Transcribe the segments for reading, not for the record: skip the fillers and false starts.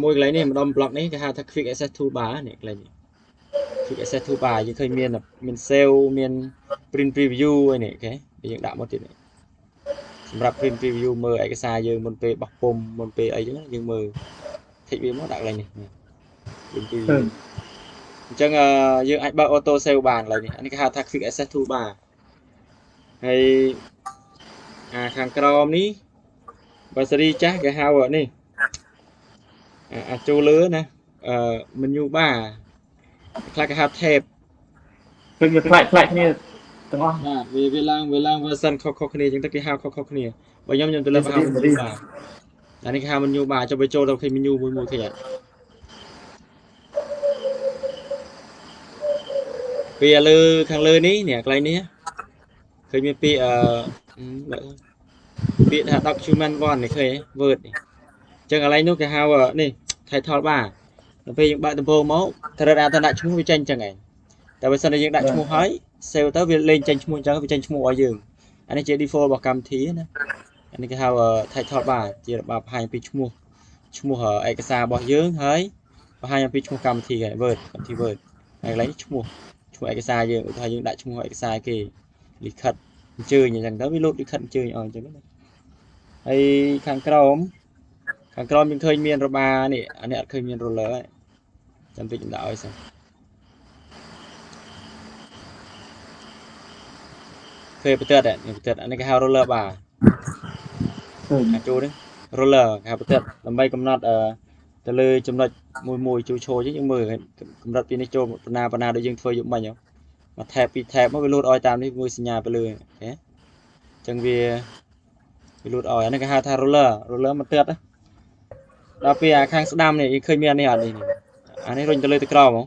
មួយកន្លែងនេះម្ដុំ block នេះគេហៅថា quick access toolbar នេះកន្លែងនេះ quick access toolbar យើងឃើញមានមាន save មាន print preview អីនេះអូខេយើងដាក់មកទៀតនេះសម្រាប់ print preview មើលឯកសារយើងមុនពេលបោះពុំមុនពេលអីចឹងយើងមើល tick វាមកដាក់កន្លែងនេះ print preview អញ្ចឹងយើងអាចបើក auto save បានកន្លែងនេះអានេះគេហៅថា quick access toolbar ហើយអាខាងក្រោមនេះបើសេរីចាស់គេហៅនេះអាចូលលើណាអឺ menu bar ខ្លះគេហៅ tab ឃើញវាប្លែកប្លែកគ្នាទាំងអស់ បាទវាឡើង version ខុសៗគ្នាអញ្ចឹងទៅគេហៅខុសៗគ្នាបើខ្ញុំខ្ញុំទៅលើហៅ menu bar អានេះគេហៅ menu bar ចុះไปចូលទៅឃើញ menu មួយមួយឃើញអត់ពីលើខាងលើនេះនេះកន្លែងនេះឃើញមានពាក្យអឺពាក្យថា document 1នេះឃើញ Word នេះអញ្ចឹងកន្លែងនោះគេហៅនេះ title bar ដល់ពេលយើងបើកដំបូងមកត្រូវដាក់ទៅដាក់ឈ្មោះវាចេញអញ្ចឹងឯងតែបើសិនជាយើងដាក់ឈ្មោះហើយ save ទៅវាលេងចេញឈ្មោះអញ្ចឹងវាចេញឈ្មោះឲ្យយើងអានេះជា default របស់កម្មវិធីណាអានេះគេហៅ title bar ជារបបបង្ហាញពីឈ្មោះឈ្មោះឯកសាររបស់យើងហើយបង្ហាញអំពីឈ្មោះកម្មវិធីគេ Word កម្មវិធី Word ហើយកន្លែងឈ្មោះឈ្មោះឯកសារយើងឧទាហរណ៍យើងដាក់ឈ្មោះឯកសារគេលិខិតអញ្ជើញអញ្ចឹងទៅវាលោតលិខិតអញ្ជើញឲ្យអញ្ចឹងណាហើយខាងក្រោមខាងក្រោមយើងឃើញមានរបានេះអានេះអត់ឃើញមាន roller ទេចាំតិចខ្ញុំដាក់ឲ្យសិនឃើញបន្ទាត់នេះបន្ទាត់អានេះគេហៅ roller bar អាចូលនេះ roller គេហៅបន្ទាត់ដើម្បីកំណត់អឺទៅលើចំណុចមួយមួយជួឈរយើងមើលកម្រិតពីនេះចូលបណ្ណាបណ្ណាដូចយើងធ្វើយកមិញមក tab ពីរ tab មកវាលោតឲ្យតាមនេះមួយសញ្ញាទៅលើអូខេអញ្ចឹងវាវាលោតឲ្យអានេះគេហៅថា roller roller មកទាត់ដល់ពេលអាខាងស្ដាំនេះឃើញមានអានេះអត់នេះអានេះរុញទៅលើទៅក្រោមហ៎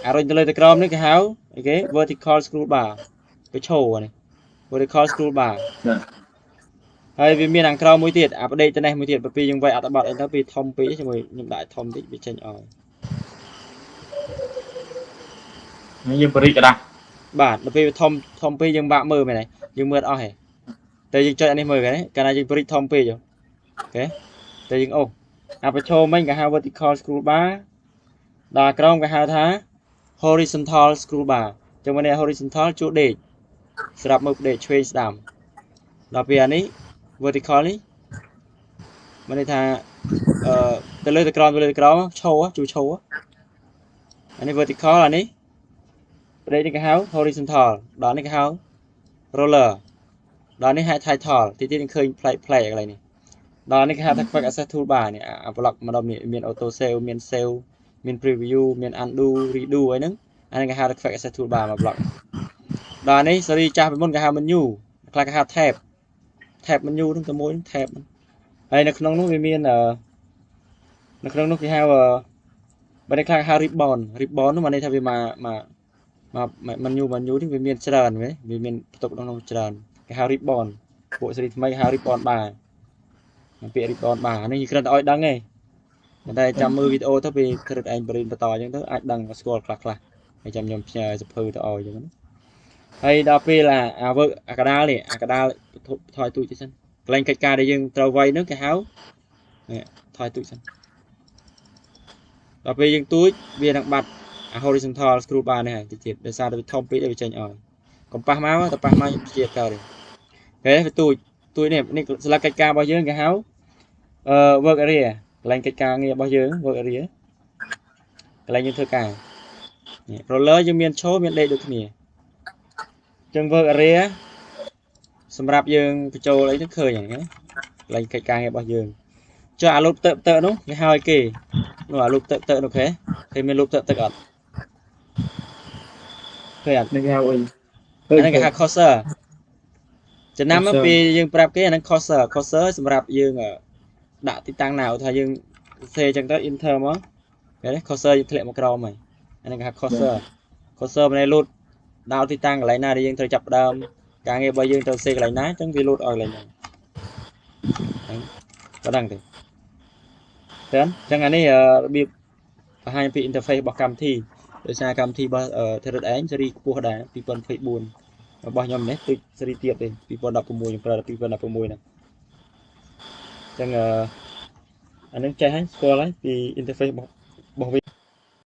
អារុញទៅលើទៅក្រោមនេះគេហៅអីគេ vertical scroll bar ទៅឈរនេះ vertical scroll bar ហើយវាមានខាងក្រោមមួយទៀតអាផ្ដេកទៅនេះមួយទៀតពេលយើងវាយអត្ថបទអីទៅពេលធំពេកជាមួយខ្ញុំដាក់ធំតិចវាចេញឲ្យ យើងបរិកដាស់ បាទដល់ពេលវាធំធំពេកយើងបាក់មើលមែនទេយើងមើលអត់អស់ទេតែយើងចុចអានេះមើលគេកាលណាយើងបរិចធំពេកអូខេតែយើងអូអាប្រឈមមិញគេហៅ vertical scroll bar ដល់ក្រោមគេហៅថា horizontal scroll bar ចឹងមកនេះ horizontal ជួដេកស្រាប់មើលផ្ដេកឆ្វេងស្ដាំដល់ពេលអានេះ vertical នេះមានន័យថាអឺទៅលើទៅក្រោមទៅលើទៅក្រោមឈរជួឈរអានេះ vertical អានេះផ្ដេកនេះគេហៅ horizontal ដល់នេះគេហៅ roller ដល់នេះហៅ title ទីទៀតយើងឃើញប្លែកប្លែកកន្លែងនេះដល់នេះគេហៅថា quick access toolbar នេះអា block ម្ដុំនេះមាន auto save មាន save មាន preview មាន undo redo អីហ្នឹងអានេះគេហៅថា quick access toolbar មក block ដល់នេះ sorry ចាស់ពីមុនគេហៅ menu ខ្លះគេហៅ tab tab menu ហ្នឹងតែមួយ tab ហើយនៅក្នុងនោះវាមាននៅក្នុងនោះគេហៅបើនេះខ្លះគេហៅ ribbon ribbon នោះមានន័យថាវាមកមកមក menu menu នេះវាមានច្រើនវាមានផ្ទុកក្នុងនោះច្រើនគេហៅ ribbon ពួកសេរីថ្មីគេហៅ ribbon bar ពាក្យ ribbon bar នេះគ្រាន់តែឲ្យដឹងទេតែចាំមើលវីដេអូទៅពេលក្រឹតឯងបរិញ្ញាបន្តអញ្ចឹងទៅអាចដឹងស្គាល់ខ្លះខ្លះហើយចាំខ្ញុំផ្ញើសភៅទៅឲ្យអញ្ចឹងណាហើយដល់ពេលអា work អាកដាលនេះអាកដាលថយទូចទៅសិនកន្លែងកិច្ចការដែលយើងត្រូវវាយនោះគេហៅនេះថយទូចសិនដល់ពេលយើងទូចវានឹងបាត់អា horizontal scroll bar នេះហើយតិចទៀតដោយសារតែវាធំពេកវាចេញឲ្យកុំប៉ះមកតែប៉ះមកជាកើតទេហេវាទូចទូចនេះនេះស្លាកកិច្ចការរបស់យើងគេហៅអឺ work area កន្លែងកិច្ចការងាររបស់យើង work area កន្លែងយើងធ្វើការនេះ roller យើងមានឈរមានដេកដូចគ្នាអញ្ចឹង work area សម្រាប់យើងបញ្ចូលអីទៅឃើញហ្នឹងណាកន្លែងកិច្ចការងាររបស់យើងចុះអាលុបទៅទៅនោះគេហៅឲ្យគេនោះអាលុបទៅទៅនោះគេឃើញមានលុបទៅទៅអត់ឃើញអត់ នេះគេហៅអី អាហ្នឹងគេហៅ cursor ចំណាំពេលយើងប្រាប់គេអាហ្នឹង cursor cursor សម្រាប់យើងដាក់ទីតាំងណាឧទាហរណ៍យើងសេអញ្ចឹងទៅ enter មកគេនេះ cursor យើងធ្លាក់មកក្រោមហើយអាហ្នឹងគេហៅ cursor cursor មិនដែលលោតដល់ទីតាំងកន្លែងណាដែលយើងត្រូវចាប់ផ្ដើមការងាររបស់យើងត្រូវសេកន្លែងណាអញ្ចឹងវាលោតឲ្យកន្លែងហ្នឹងប៉ុណ្ណឹងទេតែអញ្ចឹងអានេះរបៀបបង្ហាញពី interface របស់កម្មវិធីដោយសារកម្មវិធីរបស់ Terra ឯងសេរីខ្ពស់ដែរ2024របស់ខ្ញុំនេះដូចសេរីទៀតទេ2016ខ្ញុំប្រើ2016ហ្នឹងអញ្ចឹងអា អានឹងចេះហើយស្គាល់ហើយពី interface របស់វា។